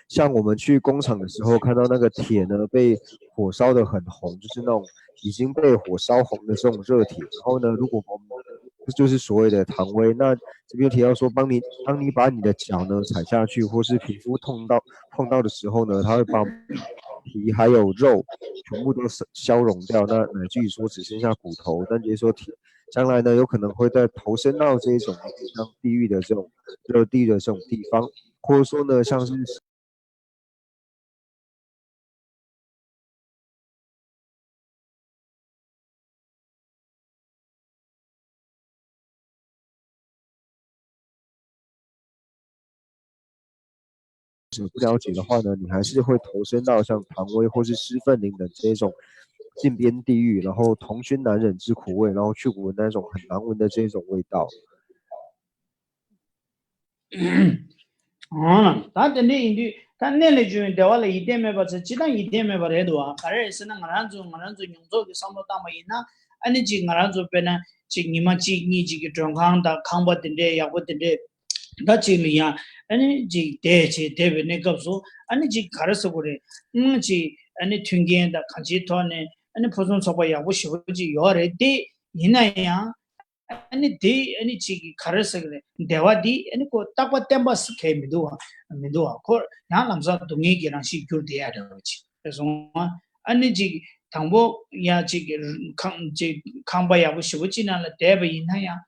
像我们去工厂的时候看到那个铁呢被火烧的很红，就是那种已经被火烧红的这种热铁。然后呢，如果我们这就是所谓的唐微。那这边提到说，帮你当你把你的脚呢踩下去，或是皮肤痛到碰到的时候呢，它会把皮还有肉全部都消融掉，那乃至于说只剩下骨头。但就是说，将来呢，有可能会再投身到这一种像地狱的这种热地的这种地方，或者说呢，像是。不了解的话呢，你还是会投身到像唐薇或是施粪灵等这一种禁边地狱，然后同居难忍之苦味，然后去闻那种很难闻的这一种味道。ཨང་། ད་དེ་འདྲ་ཡིན་དུས་ད་གནས་ལས་བྱུང་བའི་བདེ་བ་ལ་ཡིད་བརྟན་མེད་པ་ཚོ་ཅི་ལྟར་ཡིད་བརྟན་མེད་པ་རེད་འདུག་བ། ག་རེ་རེད་ཟེར་ན། ང་རང་ཚོ་ང་རང་ཚོ་མྱོང་ཚོར་གྱི་བསམ་བློ་བཏང་པ་ཡིན་ན། ཨ་ནི་ཅིག་ང་རང་ཚོ་དཔེར་ན་ཅིག་ཉི་མ་གཅིག་གཉིས་ཅིག་གི་མགྲོན་ཁང་དང་ཁང་པ་དེ་འདྲའི་ཡག་པོ་དེ་འདྲའི་ད་ཅིག་ལ་ཡང་ཨ་ནི་ཅིག་བསྡད་བྱས་བསྡད་པའི་གནས་སྐབས་སུ། ཨ་ནི་ཅིག་ག་རེ་ཟེར་དགོས་རེད། ཨང་། ཅིག་ཨ་ནི་མཐུན་རྐྱེན་དང་གང་ཅིའི་ཐོག་ནས་ཨ་ནི་ཕུན་སུམ་ཚོགས་པ་ཡག་པོ་ཞེ་པོ་ཅིག་ཡོད་རེད་དེ། ཡིན་ན་ཡང་ཨ་ནི་དེ་ཨ་ནི་ཅིག་གི་ག་རེ་ཟེར་གི་རེད། བདེ་བ་འདི་ཨ་ནི་ཁོ་རྟག་པ་བརྟན་པ་ཟེར་གང་ཡང་མི་འདུག་བ། མི་འདུག་བ། ཁོ་ཡང་ལམ་སང་སྡུག་བསྔལ་གྱི་རང་བཞིན་གྱུར་བསྡད་ཡ་འདྲ་བ་ཅིག་རེད་སོང་བ། ཨ་ནི་ཅིག་དང་པོ་ཡང་ཅིག་གི་ཁང་ཅིག་ཁང་པ་ཡག་པོ་ཞེ་པོ་ཅིག་ནང་ལ་བསྡད་པ་ཡིན་ན་ཡང་།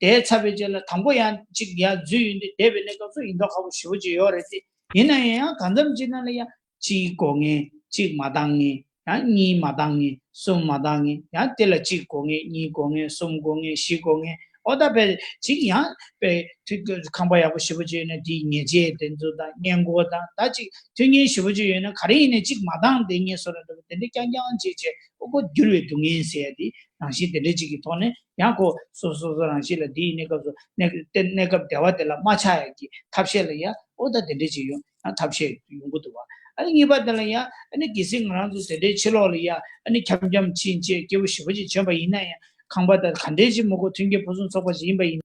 བསྡད་ཚར་བའི་རྗེས་ལ་དང་པོ་ཡང་ཅིག་ཡར་འཛུལ་ཡོང་དུས། བསྡད་པའི་གནས་སྐབས་སུ་ཡིན་མདོག་ཁ་པོ་ཞེ་པོ་ཅིག་ཡོད་རེད་དེ། ཡིན་ན་ཡང་ཡང་གང་འཚམ་ཅིག་ནང་ལ་ཡང་གཅིག་དགོས་ངེས། གཅིག་མ་འདང་ངེས། ཡང་གཉིས་མ་འདང་ངེས། གསུམ་མ་འདང་ངེས། ཡང་དེ་ལ་གཅིག་དགོས་ངེས། གཉིས་དགོས་ངེས། གསུམ་དགོས་ངེས། བཞི་དགོས་ངེས། ཨོ་ད་དཔེ་ཅིག་ཡང་དཔེ་མཐུན་ཁང་པ་ཡག་པོ་ཞེ་པོ་ཅིག་ཡོད་ན་དེའི་ཉེས་ཆད་དེ་ཚོ་དང་། སྔས་མགོ་དང་། ད་ཅིག་མཐུན་རྐྱེན་ཞེ་པོ་ཅིག་ཡོད་ན་ག་རེ་ཡིན་ནའི་གཅིག་མ་འདང་བསྡད་ངེས་བཟོ་འདྲ་འདྲ་བོ་དེ་འདྲ་རྐྱང་རྐྱང་ཅིག་བྱས། ཨོ་ཁོ་འགྱུར་བའི་སྡུག་བསྔལ་ཟེར་ཡ་དེ་ནང་བཞིན་དེ་འདྲ་ཅིག་གི་ཐོག་ནས། ཡང་ཁོ་སོ་སོ་སོ་རང་བཞིན་ལ་དེའི་གནས་སྐབས་སུ་གནས་གནས་སྐབས་བདེ་བ་དེ་ལ་མ་ཆགས་ཡ་གི་ཐབས་ཤེས་ལ་ཡ། ཨོ་ད་དེ་འདྲ་ཅིག་ཡོང་ཡང་ཐབས་ཤེས་ཡོང་གི་འདུག་བ། ཨ་ནི་གཉིས་པ་དེ་ལ་ཡ། ཨ་ནི་གལ་སྲིད་ང་རང་ཚོ་དེ་འདྲའི་ཕྱི་ལོགས་ལ་ཡ་ཨ་ནི་འཁྱམ་འཁྱམ་ཕྱིན་ཆད་སྐྱིད་པོ་ཞེ་པོ་ཅིག་བྱོན་པ་ཡིན་ན་ཡང་། ཁང་པ་དང་ག་འདྲའི་ཅིག་མི་དགོས། མཐུན་རྐྱེན་ཕུན་སུམ་ཚོགས་པ་ཞིག་ཡིན་པ་ཡིན།